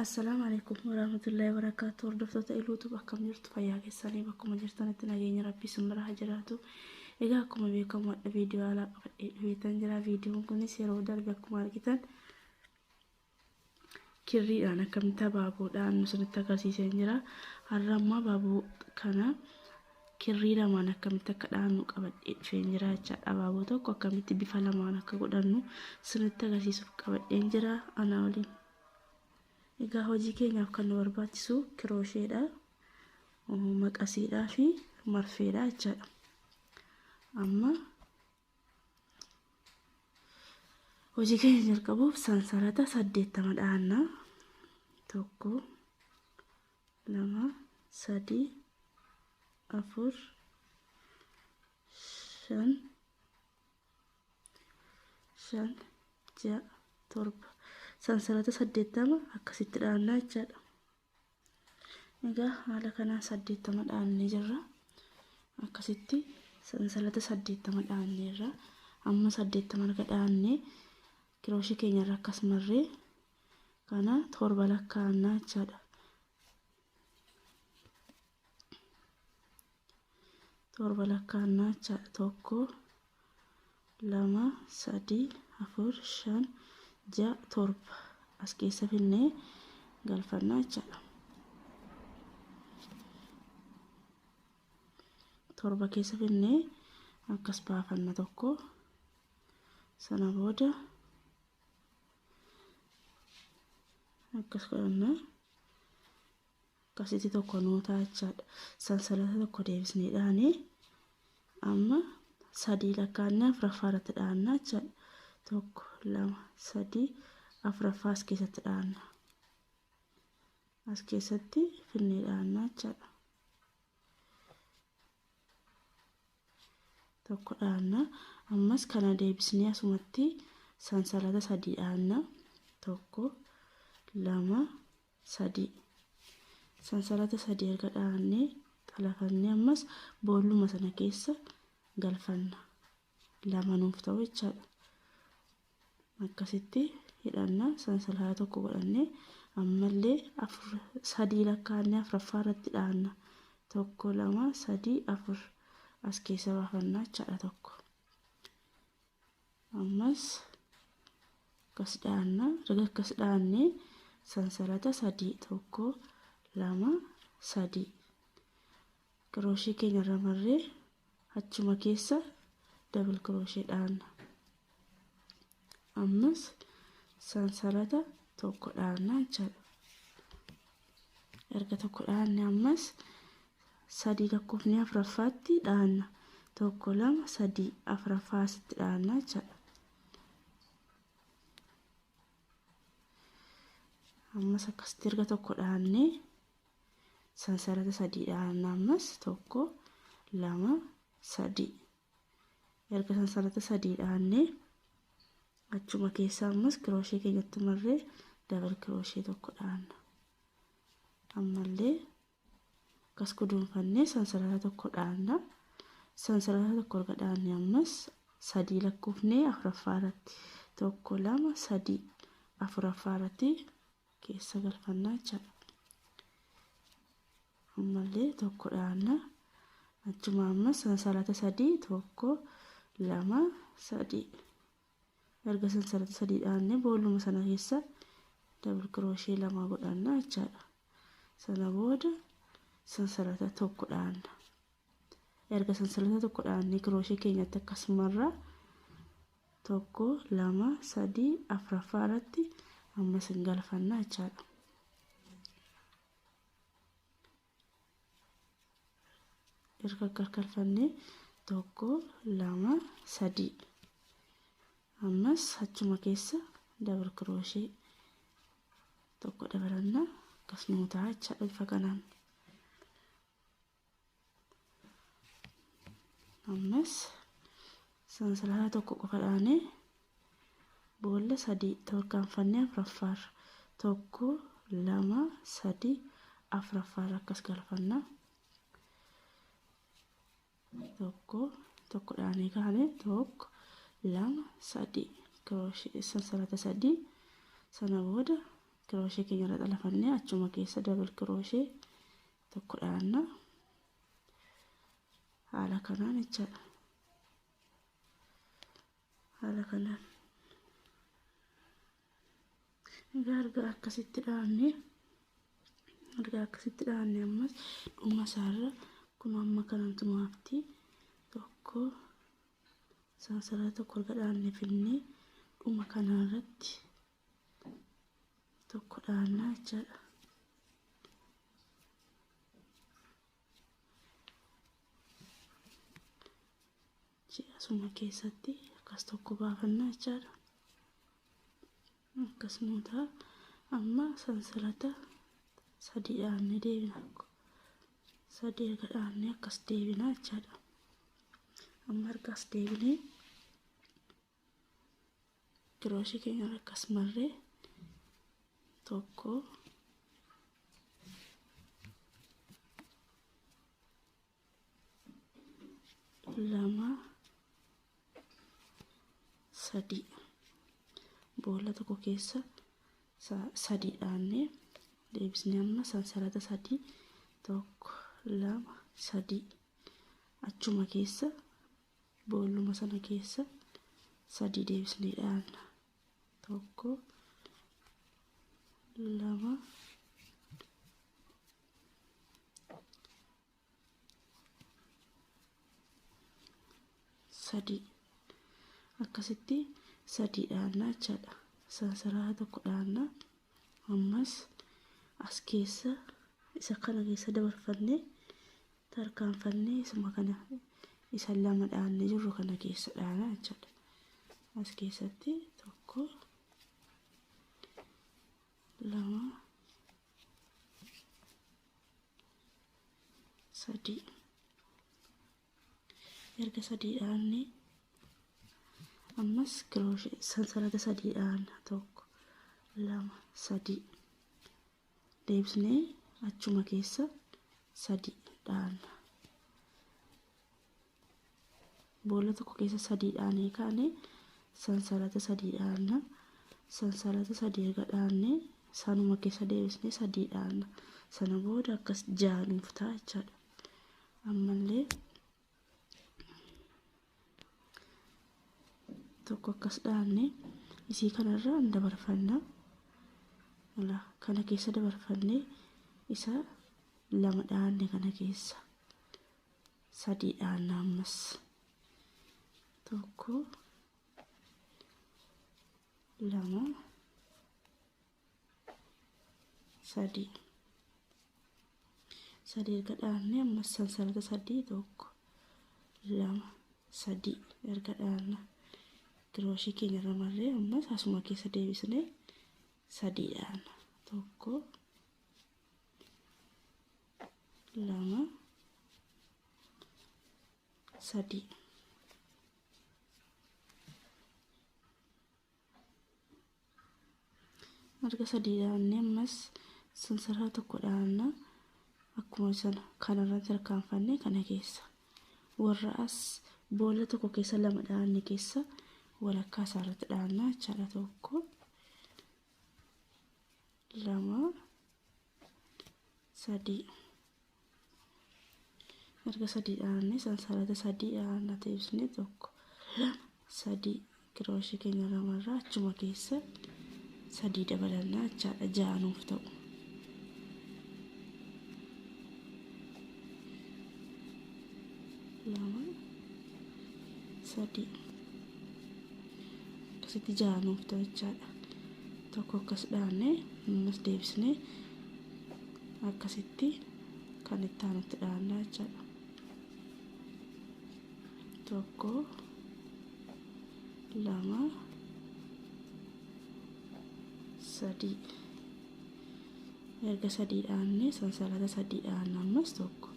Assalaamu alaikum warahmatullahi wabarakaatu. Hordoftoota Iluutuub, akkam jirtu? Fayyaa keessanii? Bakkuma jirtanitti nageenya Rabbii isin bira haa jiraatu. Egaa akkuma beekamu hadha viidiyoo haalaa qabadhee dhufeetan jira. Viidiyoon kunis yeroo darbe akkuma argitan kirriidhaan akkamitti abaaboodhaan nu isinitti agarsiiseen jira. Har'a ammoo abaaboo kana kirrii lamaan akkamitti akka dhaannu qabadhee dhufeen jira jechaadha. Abaaboo tokko akkamitti bifa lamaan akka godhannu isinitti agarsiisuuf qabadheen jira ana waliin. Egaa hojii keenyaaf kan nu barbaachisu kiroosheedha, maqasiidhaa fi marfeedha jechaadha. Amma hojii keenya jalqabuuf sansalata 80 dhaanna. 1, 2, 3, 4, 5, 5, 6, 7, sansalata 80 akkasitti dhaannaa jechaadha. Egaa haala kanaan 80 dhaannee jirra. Akkasitti sansalata 80 dhaanneerra. Amma 80 erga dhaannee kirooshii keenyarra akkas marree kana 7 lakkaa'annaa jechaadha. 7 lakkaa'annaa jechaadha. 1, 2, 3, 4, 5, 6, 7 as keessa finnee galfannaa jechaadha. 7 keessa finnee akkas baafanna tokko, sana booda akkas godhanna, akkasitti tokko nuu ta'a jechaadha. Sansalata tokko deebisnee dhaanee amma 3 lakkaa'annee afuraffaa irratti dhaannaa jechaadha. 1, 2, 3, afuraffaa as keessatti dhaanna. As keessatti finnee dhaannaa jechaadha. Tokko dhaanna. Ammas kana deebisnee asumatti sansalata 3 dhaanna. 1, 2, 3. Sansalata 3 erga dhaannee xalafannee ammas boolluma sana keessa galfanna. 2 nuuf ta'u jechaadha. Akkasitti hidhanna, sansalata tokko godhannee ammallee 4, 3 lakkaa'annee afuraffaa irratti dhaanna. 1, 2, 3, 4 as keessa baafannaa jechaadha tokko. Ammas akkas dhaanna. Erga akkas dhaannee sansalata 3, 1, 2, 3 kirooshii keenya irra marree achuma keessa dabal kirooshee dhaanna. Ammas sansalata tokko dhaanna jechaadha. Erga tokko dhaanne ammas 3 lakkoofnee afuraffaatti dhaanna. 1, 2, 3, afuraffaa asitti dhaanna jechaadha. Ammas akkasitti erga tokko dhaannee sansalata 3 dhaanna. Ammas 1, 2, 3. Erga sansalata 3 dhaannee achuma keessa ammas kirooshee keenyatti marree dabal kirooshee tokko dhaanna. Ammallee akkas guduunfannee sansalata tokko dhaanna. Sansalata tokko erga dhaanne ammas 3 lakkoofnee afuraffaa irratti, 1, 2, 3, afuraffaa irratti keessa galfannaa jechaadha. Ammallee tokko dhaanna. Achuma ammas sansalata 3, 1, 2, 3. Erga sansalata 3 dhaanne boolluma sana keessa dabal kirooshee 2 godhanna jechaadha. Sana booda sansalata tokko dhaanna. Erga sansalata tokko dhaannee kirooshee keenyatti akkasumarra 1, 2, 3, afuraffaa irratti ammas hin galfanna jechaadha. Erga galfannee 1, 2, 3 ammas achuma keessa dabal kirooshee tokko dabalanna, akkas nuu ta'a jechaadha bifa kanaan. Ammas sansalata tokko qofa dhaanee boolla 3 tarkaanfannee afuraffaarra, 1, 2, 3, afuraffaarra akkas galfanna. Tokko tokko dhaanee kaane, 1, 2, 3, kirooshee sansalata 3, sana booda Kirooshee keenya irra xalafannee achuma keessa double crochet tokko dhaanna. Haala kanaan jechaadha. Haala kanaan. Egaa erga akkasitti dhaanne ammas dhuma isaarra kun amma kanatu maafti tokko sansalata tokko erga dhaanne finnee dhuma kanarratti tokko dhaannaa jechaadha. Asuma keessatti akkas tokko baafannaa jechaadha. Akkasuma ta'a. Amma sansalata sadii dhaannee deebina. Sadii erga dhaannee akkas deebina jechaadha. Amma erga as deebinee kirooshii keenya akkas marree tokko lama sadii boolla tokko keessa sadii dhaannee deebisnee amma sansalata sadii tokko lama sadii achuma keessa boolluma sana keessa sadii deebisnee dhaanna. Tokko lama sadii akkasitti sadii dhaanna jechaadha. Sansalata tokko dhaanna. Ammas as keessa isa kana keessa dabarfannee tarkaanfannee isuma kana isa lama dhaannee jirru kana keessa dhaana jechaadha. As keessatti tokko lama sadii erga sadii dhaannee ammas kirooshee sansalata sadii dhaanna. Tokko lama sadii deebisnee achuma keessa sadii dhaanna. Boolla tokko keessa sadii dhaanee kaane sansalata sadii dhaanna. Sansalata sadii erga dhaannee sanuma keessa deebisnee sadii dhaanna. Sana booda akkas ja'a nuuf ta'a jechaadha. Ammallee tokko akkas dhaanne isii kanarra dabarfanna. Kana keessa dabarfannee isa lama dhaanne kana keessa sadii dhaanna ammas. Tokko lama sadii sadii erga dhaanne ammas sansalata sadii tokko lama sadii erga dhaanna. Kirooshii keenya irra marree ammas asuma keessa deebisnee sadii dhaanna. Tokko lama sadii erga sadii dhaannee ammas sansalata tokko dhaanna. Akkuma sana kanarra tarkaanfannee kana keessa warra as boolla tokko keessa lama dhaanne keessa walakkaa isaarratti dhaanna jechaadha. Tokko lama sadii erga sadii dhaanne sansalata sadii dhaanna deebisnee tokko lama sadii kirooshii keenya lamarraa achuma keessa sadii dabalannaa jechaadha. Ja'a nuuf ta'u. Lama sadii akkasitti ja'a nuuf ta'u jechaadha. Tokko akkas dhaannee ammas deebisnee akkasitti kan itti aanutti dhaannaa jechaadha. Tokko lama sadii erga sadii dhaannee sansalata sadii dhaanna ammas tokko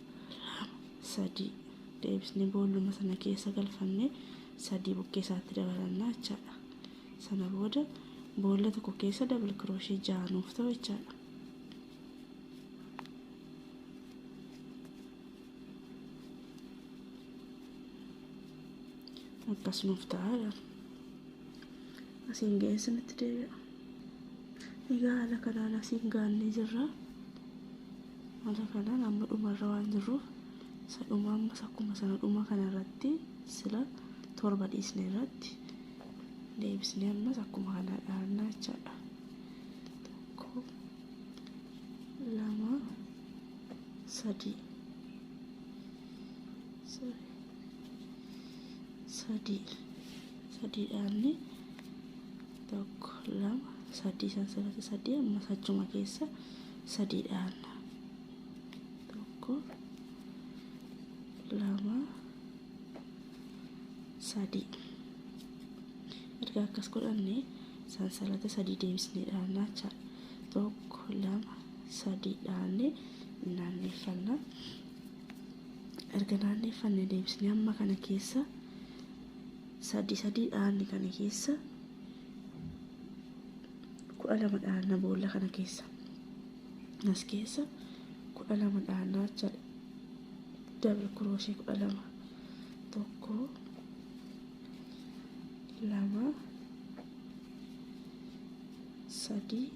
lama sadii deebisnee boolluma sana keessa galfannee sadii bukkee isaatti dabalannaa jechaadha. Sana booda boolla tokko keessa double crochet ja'a nuuf ta'u jechaadha. Akkas nuuf ta'a. Asiin geessinitti deebi'a. Egaa haala kanaan asiin gaannee jirra. Haala kanaan amma dhumarra waan jirruuf isa dhuma ammas akkuma sana dhuma kanarratti sila 7 dhiisne irratti deebisnee ammas akkuma kana dhahannaa jechaadha. 1 2 3 3 3 dhaanne 1 2 3 sansalata 3 ammas achuma keessa 3 dhaanna. 1 2 3. Erga akkas godhanne sansalata 3 deebisnee dhaannaa jechaadha. 1 2 3 dhaanne naanneeffanna. Erga naanneeffanne deebisnee amma kana keessa 3 3 dhaanne kana keessa 12 dhaanna boolla kana keessa. As keessa 12 dhaannaa jechaadha. Double crochet 12. 1 2 3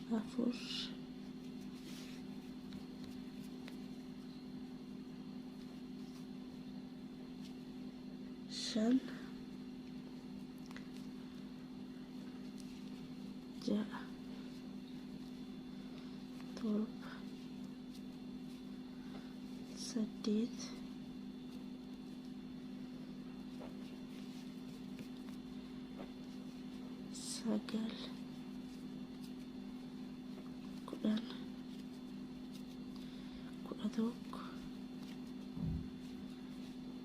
4 5 6 7 8 9 10 11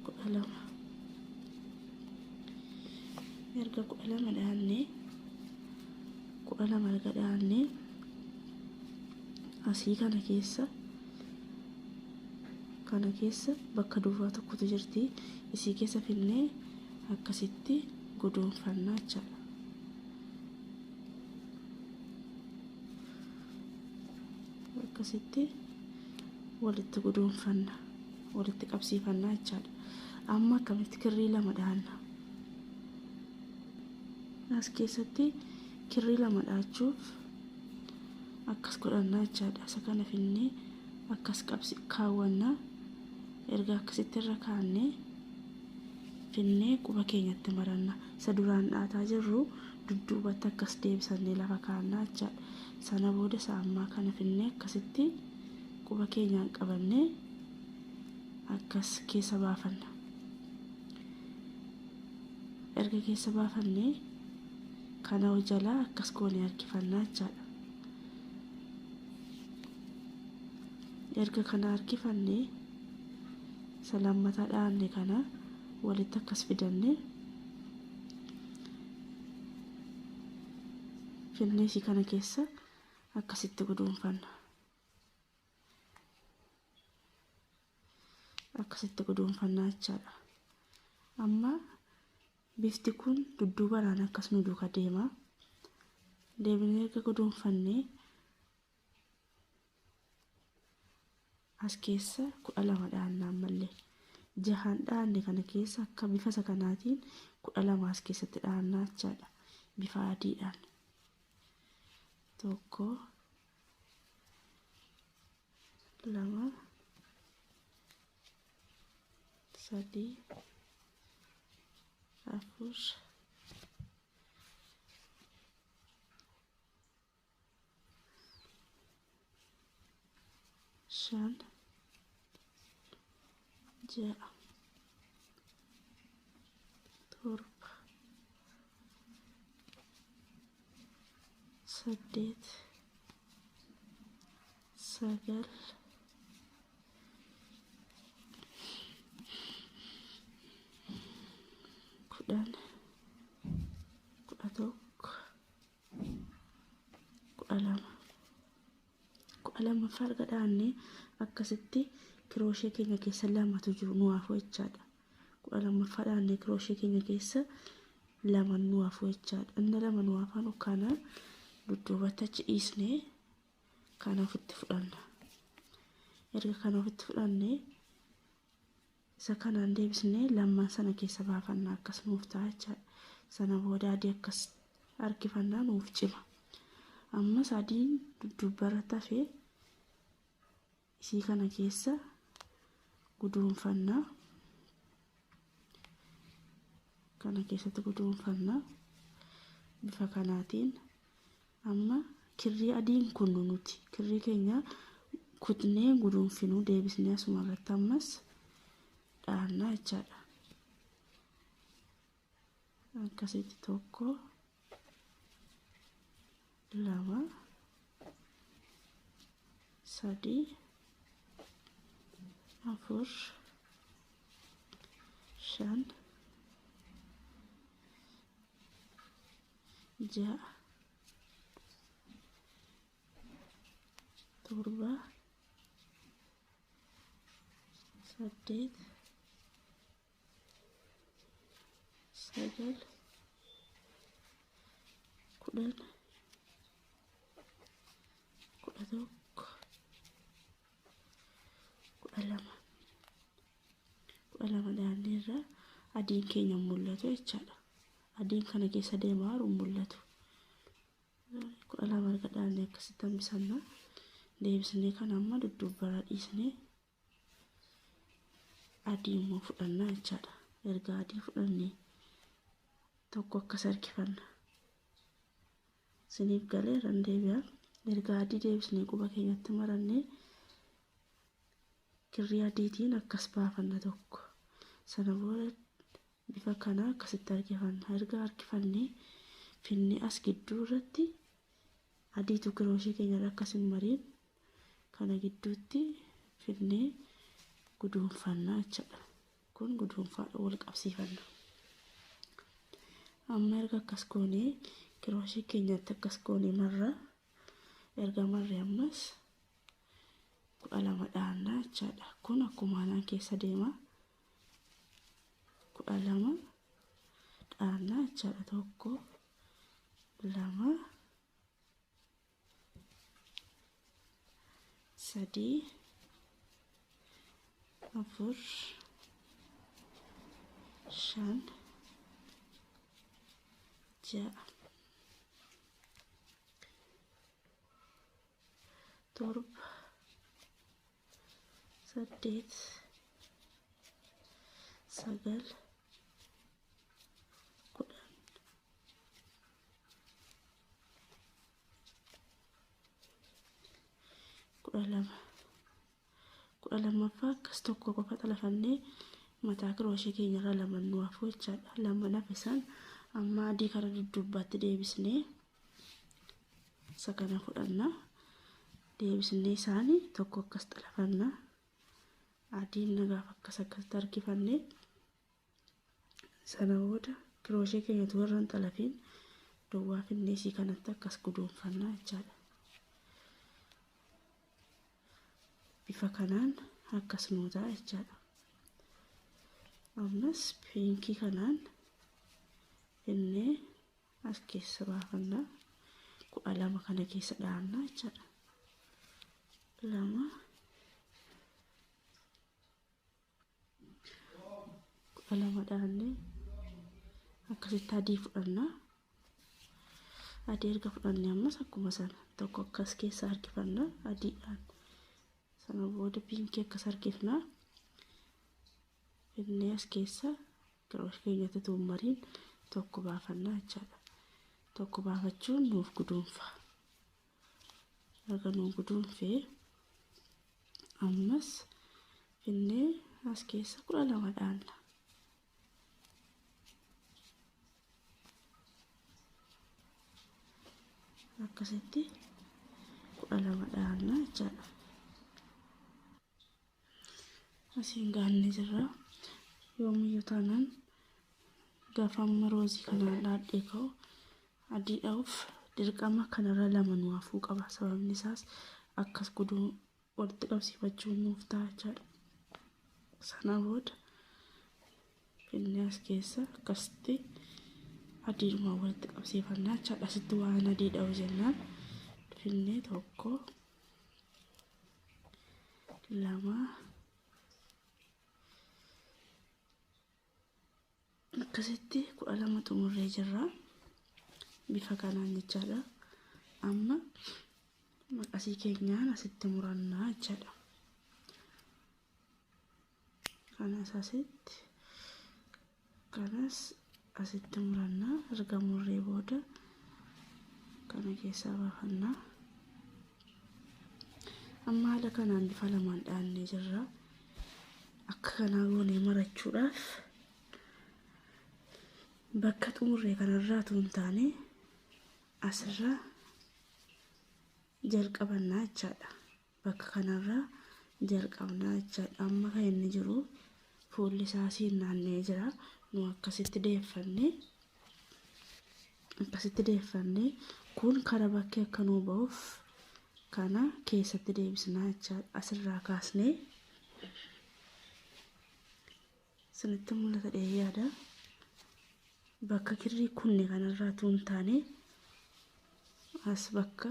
12. Erga 12 dhaanne 12 erga dhaanne asii kana keessa bakka duwwaa tokkotu jirti. Isii keessa finnee akkasitti guduunfannaa jechaadha. Akkasitti walitti guduunfanna, walitti qabsiifannaa jechaadha. Amma akkamitti kirrii 2 dhaanna? As keessatti kirrii 2 dhaachuuf akkas godhannaa jechaadha. Isa kana finnee akkas kaawwannaa. Erga akkasitti irra kaannee finnee quba keenyatti maranna. Isa duraan dhaataa jirru dudduubatti akkas deebisannee lafa kaannaa jechaadha. Sana booda isa ammaa kana finnee akkasitti quba keenyaan qabannee akkas keessa baafanna. Erga keessa baafannee kana jalaa akkas goonee harkifannaa jechaadha. Erga kana harkifannee isa lammataa dhaanne kana walitti akkas fidannee finnee ishii kana keessa akkasitti guduunfanna. Akkasitti guduunfannaa jechaadha. Amma bifti kun dudduubaraan akkas nu duuka deema. Deebinee erga guduunfannee as keessa 12 dhaanna ammallee. 6 dhaanne kana keessa akka bifa isa kanaatiin 12 as keessatti dhaannaa jechaadha. Bifa adiidhaan. 1 2 3 4 5 6 7 8 9 10 11 12. 12ffaa erga dhaanne akkasitti kirooshee keenya keessa 2tu jiru nu hafu jechaadha. 12ffaa dhaanne kirooshee keenya keessa 2 nu hafu jechaadha. Inni 2 nu hafan kana dudduubatti achi dhiisnee kana ofitti fudhanna. Erga kana ofitti fudhanne isa kanaan deebisnee lamman sana keessa baafanna akkas nuuf ta'a jechaadha. Sana booda adii akkas harkifannaa nuuf cima. Ammas adiin dudduubarratti hafee isii kana keessa guduunfannaa. Kana keessatti guduunfannaa bifa kanaatiin. Amma kirrii adiin kun nuti kirrii keenya kutnee guduunfinuu deebisnee asuma irratti ammas dhahannaa jechaadha. Akkasitti 1 2 3 4 5 6 7 8 9 10 11 12 12 dhaanneerra adiin keenya mul'atu jechaadha. Adiin kana keessa deemaa jiru mul'atu. 12 erga dhaannee akkasitti hambisanna. Deebisnee kana amma dudduubarra dhiisnee adii immoo fudhannaa jechaadha. Erga adii fudhannee tokko akkas harkifanna. Isiniif galee irraan deebi'a. Erga adii deebisnee quba keenyatti marannee kirrii adiitiin akkas baafanna tokko. Sana booda bifa kanaa akkasitti harkifanna. Erga harkifannee finnee as gidduu irratti adiitu kirooshii keenyarra akkas hin mariin kana gidduutti finnee guduunfannaa jechaadha. Kun guduunfaadha, wal qabsiifanna. Amma erga akkas goonee kirooshii keenyatti akkas goonee marra. Erga marre ammas 12 dhahannaa jechaadha. Kun akkuma anaan keessa deema. 12 dhahannaa jechaadha. 1 2 3 4 5 6 7 8 9 10 12 12ffaa akkas tokko qofa xalafannee mataa kirooshii keenyarra lama nu hafu jechaadha. Lama hafe san amma adii kana dudduubbaatti deebisnee isa kana fudhanna. Deebisnee isaanii tokko akkas xalafanna. Adiin nagaaf akkas akkasitti harkifannee sana booda kirooshii keenyatu warra hin xalafiin duwwaa finnee isii kanatti akkas guduunfanna jechaadha. Bifa kanaan akkas nuu ta'a jechaadha. Ammas piinkii kanaan finnee as keessa baafanna. 12 kana keessa dhahanna jechaadha. 2 12 dhahannee akkasitti adii fudhanna. Adii erga fudhannee ammas akkuma sana tokko akkas keessa harkifanna adiidhaan. Sana booda piinkii akkas harkifna. Finnee as keessa kirooshii keenyatti tuummariin tokko baafanna jechaadha. Tokko baafachuun nuuf guduunfa. Erga nuuf guduunfee ammas finnee as keessa 12 dhaanna. Akkasitti 12 dhaanna jechaadha. Asiin gaannee jirra. Yoomiyyuu taanaan gaafa amma roozii kanaan dhaadhee ka'u adii dha'uuf dirqama kanarra lama nu hafuu qaba. Sababni isaas akkas guduu walitti qabsiifachuun nuuf ta'a jechaadha. Sana booda finnee as keessa akkasitti adiidhumaan walitti qabsiifannaa jechaadha. Asitti waan adii dha'u jennaan finnee 1 2 akkasitti 12 xumurree jirra. Bifa kanaan jechaadha. Amma maqasii keenyaan asitti murannaa jechaadha. Kanas asitti, kanas asitti murannaa. Erga murree booda kana keessaa baafannaa. Amma haala kanaan bifa lamaan dhaannee jirra. Akka kanaa goonee marachuudhaaf bakka xumurree kanarraa otoo hin taane asirraa jalqabannaa jechaadha. Bakka kanarraa jalqabnaa jechaadha. Amma kan inni jiru fuulli isaa siin naanna'ee jira. Nu akkasitti deeffannee kun kara bakkee akka nuu ba'uuf kana keessatti deebisnaa jechaadha. Asirraa kaasnee sinitti mul'ata dheeyyaadha. Bakka kirrii kunne kanarraa otoo hin taane as bakka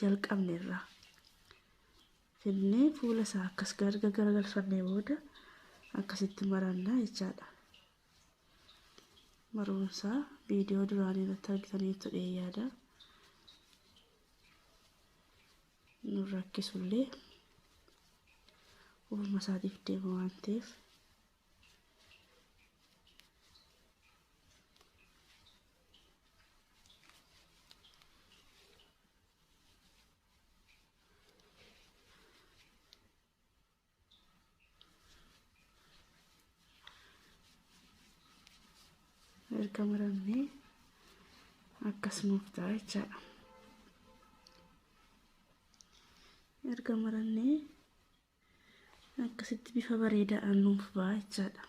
jalqabnerraa finnee fuula isaa akkas garagalfannee booda akkasitti marannaa jechaadha. Maruunsaa viidiyoo duraanii irratti argitaniitu dheeyyaadha. Nu rakkisullee ofuma isaatiif deema waan ta'eef. Erga marannee akkas nuuf ta'a jechaadha. Erga marannee akkasitti bifa bareedaadhaan nuuf ba'a jechaadha.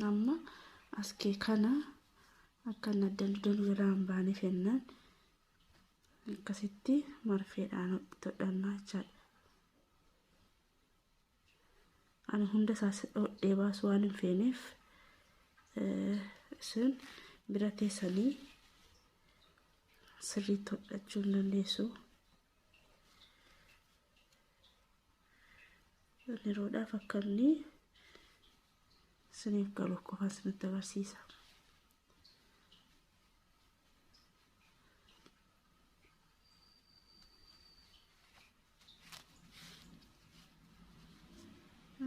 Amma as kee kana akka inni adda danuu jalaa hin baane fennaan akkasitti marfeedhaan hodhannaa jechaadha. Ani hunda isaas hodhee baasuu waan hin feeneef isin bira teessanii sirriitti hodhachuu hin dandeessu. Yeroodhaaf akka inni isiniif galu qofaan isinitti agarsiisa.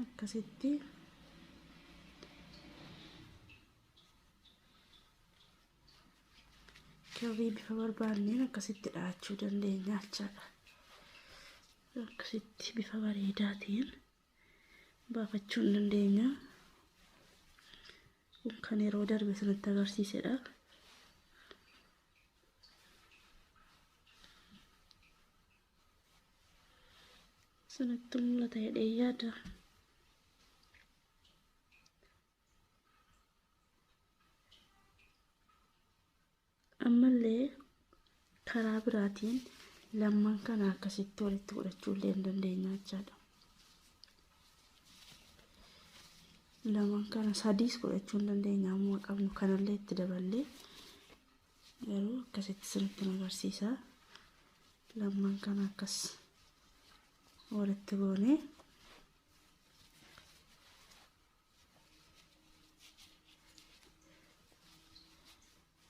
Akkasitti kirrii bifa barbaanneen akkasitti dhahachuu dandeenya jechaadha. Akkasitti bifa bareedaatiin baafachuu hin dandeenya. Kun kan yeroo darbe isinitti agarsiisedha. Isinitti mul'ata jedhee yaada. Ammallee karaa biraatiin lamman kana akkasitti walitti godhachuu illee hin dandeenya jechaadha. Lamaan kana sadiis godhachuu hin dandeenya amma qabnu kanallee itti daballee garuu akkasitti isinitti agarsiisa. Lamman kana akkas walitti goonee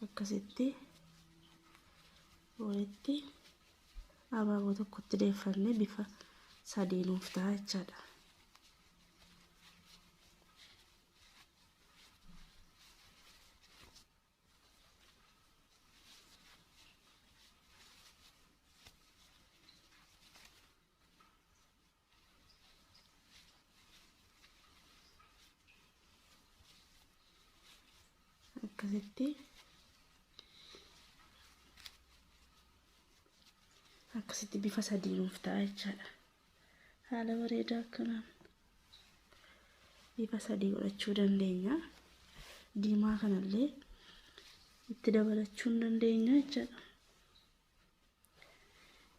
akkasitti walitti abaaboo tokkotti deeffannee bifa sadii nuuf ta'a jechaadha. Akkasitti akkasitti bifa sadii nuuf ta'a jechaadha. Haala bareedaa akkanaan bifa sadii godhachuu dandeenya. Diimaa kanallee itti dabalachuu hin dandeenya jechaadha.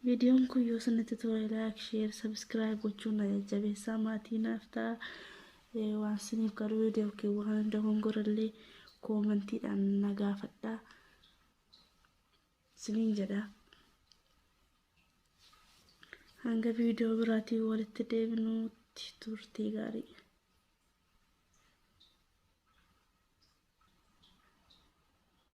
Viidiyoon kun yoo isinitti tole like, share, subscribe gochuun na jajjabeessaa maatii naaf ta'a. Waan isiniif galuu dide yookiin waan dogongorallee koomentiidhaan na gaafadhaa isiniin jedha. Hanga viidiyoo biraatiin walitti deebinutti turtii gaarii.